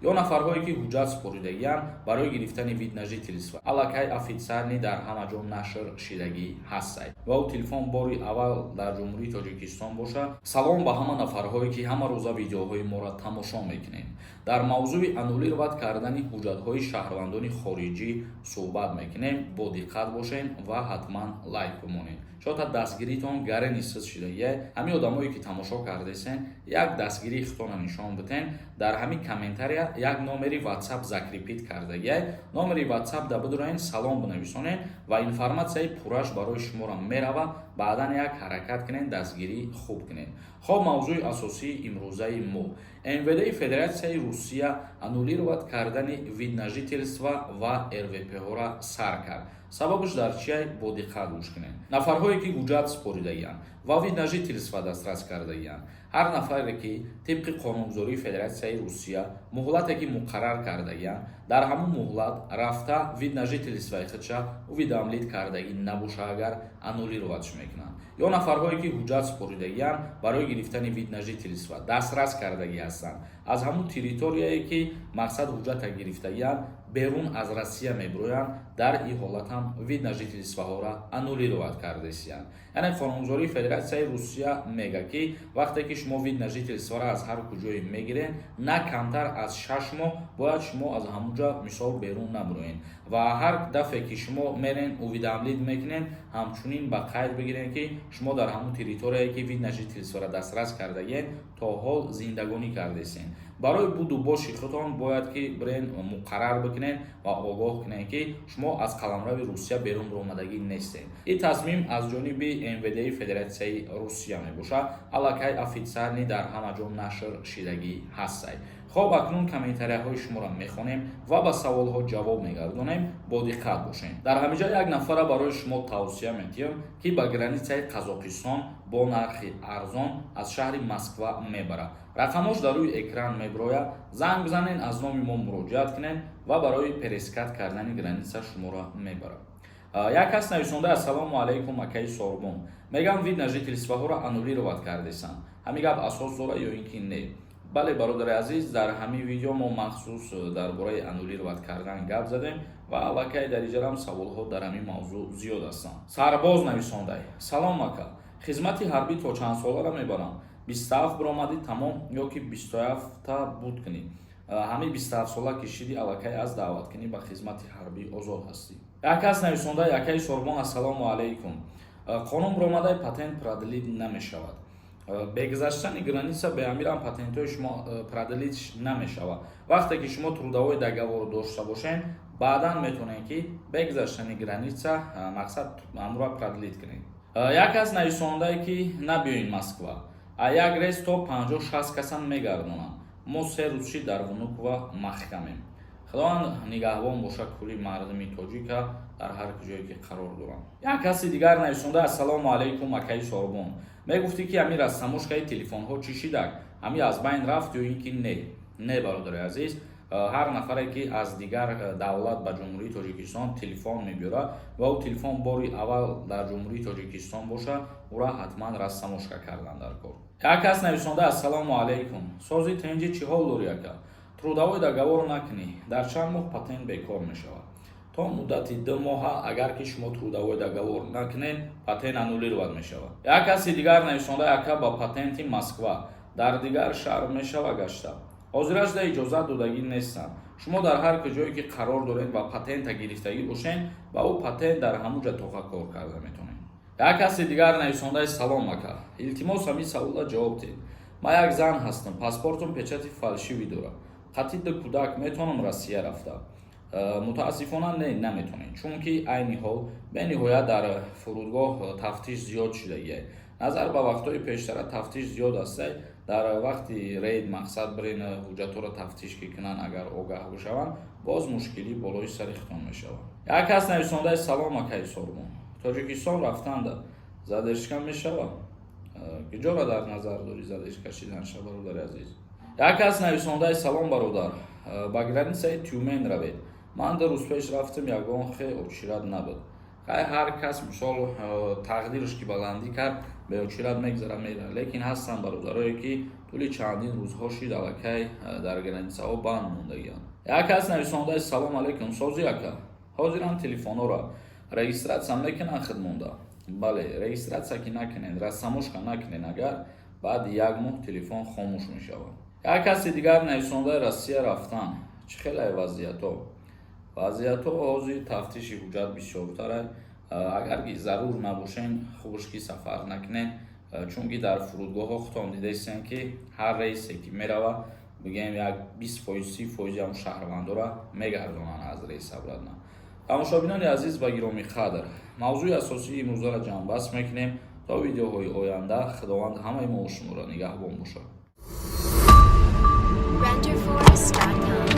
Ё нафарҳое, ки ҳуҷҷат супоридагианд барои гирифтани вид на жительство, аллакай официально дар ҳама ҷо нашр шидагӣ ҳастай ва ӯ телефон бори аввал дар Ҷумҳурии Тоҷикистон бошад. Салом ба ҳама нафарҳое, ки ҳама рӯза видеоҳои моро тамошо мекунед. Дар мавзӯи аннулировать кардани ҳуҷҷатҳои шаҳрвандони хориҷӣ суҳбат мекунем. Бо диққат бошед ва ҳатман лайк бимонед. Чота дастгиритон гарени сиз шидагия. Ҳамин одамое, ки тамошо кардесен, як дастгирии худтонро нишон битен. Дар ҳамин комментария як номери WhatsApp закрепить кардагия. Номери WhatsApp да бидураен, салом бинависонед ва информатсияи пурраш барои шуморо мерава. Баъдан як ҳаракат кунед, дастгирӣ хуб кунед. Хоб, мавзӯи асосии имрӯзаи мо: МВД Федератсияи Русия аннулировать кардани вид на жительство ва РВП-ҳоро сар кард. Сабабаш дар чия? Бо диққат гӯш кунед. Нафарҳое, ки ҳуҷҷат супоридагианд ва вид на жительство дастрас кардагианд, ҳар нафаре, ки тибқи қонунгузории Федератсияи Русия муҳлате, ки муқаррар кардагианд, дар ҳамун муҳлат рафта вид на жительствои худша уведомить кардагӣ набоша агар, аннулировать ш мекунанд. Ё нафарҳое, ки ҳуҷҷат супоридагианд барои гирифтани вид на жительство, дастрас кардагӣ ҳастанд, аз ҳамун территорияе, ки мақсад ҳуҷҷата гирифтагианд, берун аз Россия мебироянд, дар ин ҳолат ҳам вид на жительствоҳоро аннулировать кардесиянд. Яъне қонунгузории Федератсияи Русия мега, ки вақте ки шумо вид на жительстворо аз ҳар куҷое мегиред, на камтар аз 6 моҳ бояд шумо аз ҳамунҷа, мисол, берун набироед. Ва ҳар дафъе, ки шумо мерен, уведомить мекунед, ҳамчунин ба қайд бигиред, ки шумо дар ҳамун территорияе, ки вид на жительстворо дастрас кардагиед, то ҳол зиндагонӣ кардесен. Барои буду боши худтон бояд ки бирен, муқаррар бикунед ва огоҳ кунед, ки шумо аз қаламрави Русия берун баромадагӣ нестед. Ин тасмим аз ҷониби МВД Федератсияи Русия мебошад, аллакай официально дар ҳама ҷо нашр шидагӣ ҳастай. Хоб, акнун комментарияҳои шуморо мехонем ва ба саволҳо ҷавоб мегардонем. Бо диққат бошед. Дар ҳаминҷа як нафара барои шумо тавсия медиҳам, ки ба границаи Қазоқистон бо нархи арзон аз шаҳри Москва мебарад. Рақамош дар рӯи экран мебирояд. Занг бизанед, аз номи мо муроҷиат кунед ва барои пересекать кардани граница шуморо мебарад. Як кас нависонда: «Ассалому алайкум, акаи Сорбон. Мегам, вид на жительствоҳоро аннулировать кардесанд. Ҳамин гап асос дорад ё ин ки не?» Бале, бародари азиз, дар ҳамин видео мо махсус дар бораи аннулировать кардан гап задем ва аллакай дар иҷарам саволҳо дар ҳамин мавзӯъ зиёд ҳастанд. Сарбоз нависондай: «Салом, ака. Хизмати ҳарбӣ то чанд солара мебарам? 27 биромадӣ, тамом ё ки 27-та буд кунӣ?» Ҳамин 27 сола ки шидӣ, аллакай аз даъваткунӣ ба хизмати ҳарбӣ озод ҳастӣ. Як кас нависонда: «Акаи Сорбон, ассалому алайкум. Қонун биромадаи, патент продлить намешавад?» Бегузаштани граница беамирам патентҳои шумо продлить намешавад. Вақте ки шумо трудовой договор дошта бошед, баъдан метавонед, ки бегузаштани граница, мақсад, амро продлить кунед. Як кас нависондае, ки набиёин Москва, а як рейс то 50-60 касан мегардонанд. Мо 3 рӯз шид дар Внуково маҳкамем. Худованд нигаҳбон боша кулли мардуми тоҷика дар ҳар куҷое ки қарор доранд. Як каси дигар нависонда: «Ассалому алайкум, акаи Сорбон. Мегуфтӣ, ки ҳамин растаможкаи телефонҳо чӣ шидак? Ҳамин аз байн рафт ё ин ки не?» Не, бародари азиз, ҳар нафаре, ки аз дигар давлат ба Ҷумҳурии Тоҷикистон телефон мебиёрад ва ӯ телефон бори аввал дар Ҷумҳурии Тоҷикистон бошад, ӯра ҳатман растаможка кардан дар кор. Як кас нависонда: «Ассалому алайкум, сози, тинҷи, чӣ ҳол дорӣ, ака? Трудовой договор накунӣ, дар чанд моҳ патент бекор мешавад?» То муддати 2 моҳа, агар ки шумо трудовой договор накунед, патент аннулировать мешавад. Як каси дигар нависонда: «Ака, ба патенти Москва дар дигар шаҳр мешава гашта?» Ҳозирашда иҷозат додагӣ нестанд. Шумо дар ҳар куҷое ки қарор доред ва патента гирифтагӣ бошед, ба ӯ патент дар ҳамун ҷа тоқа кор карда метавонед. Як каси дигар нависондаи: «Салом, ака, илтимос, ҳамин савола ҷавоб диҳед. Ман як зан ҳастам, паспортум печати фальшивый дорад, қатъи ду кӯдак, метавонам Россия рафта?» Мутаассифона, не, наметавонед, чунки айни ҳол бениҳоят дар фурудгоҳ тафтиш зиёд шудагиай. Назар ба вақтҳои пештара тафтиш зиёд астай. Дар вақти рейд, мақсад, бирен, ҳуҷҷатҳоро тафтиш ки кунанд, агар огаҳ бошаванд, боз мушкилӣ болои сари худтон мешавад. Як кас нависондаи: «Салом, акаи Сорбон, Тоҷикистон рафтанда задержка мешавад?» Куҷоро дар назар дорӣ, задержка шиданша, бародари азиз? Як кас нависондаи: «Салом, бародар, ба границаи Тюмен равед. Ман 2 рӯз пеш рафтам, ягон хе очередь набуд». Хай, ҳар кас, мисол, тақдирш ки баландӣ кард, бе очередь мегзара, мера, лекин ҳастанд бародарое, ки Тӯли чандин рӯзҳо шид, аллакай дар границаҳо банд мондагианд. Як кас нависондаи: «Салом алейкум, сози ака, ҳозирам телефонҳоро регистрация мекунанд худ монда?» Бале, регистрация ки накунед, растаможка накунед агар, баъди як моҳ телефон хомӯш мешавад. Як каси дигар нависондаи: «Россия рафтан чӣ хеле вазъиятҳо?» Вазъиятҳо ҳозир тафтиши ҳуҷҷат бисёртара. Агар ки зарур набошен, хубш ки сафар накунед, чунки дар фурудгоҳҳо худтон дидаистем, ки ҳар рейсе ки мерава, бигӯем, як 20%, 30 фоизи ҳам шаҳрвандора мегардонанд аз рейс обратно. Тамошобинони азиз ва гиромӣ қадр, мавзӯи асосии имрӯзаро ҷамъбаст мекунем. То видеоҳои оянда Худованд ҳамаи мо шуморо нигаҳбон бошад. Renderforest.com.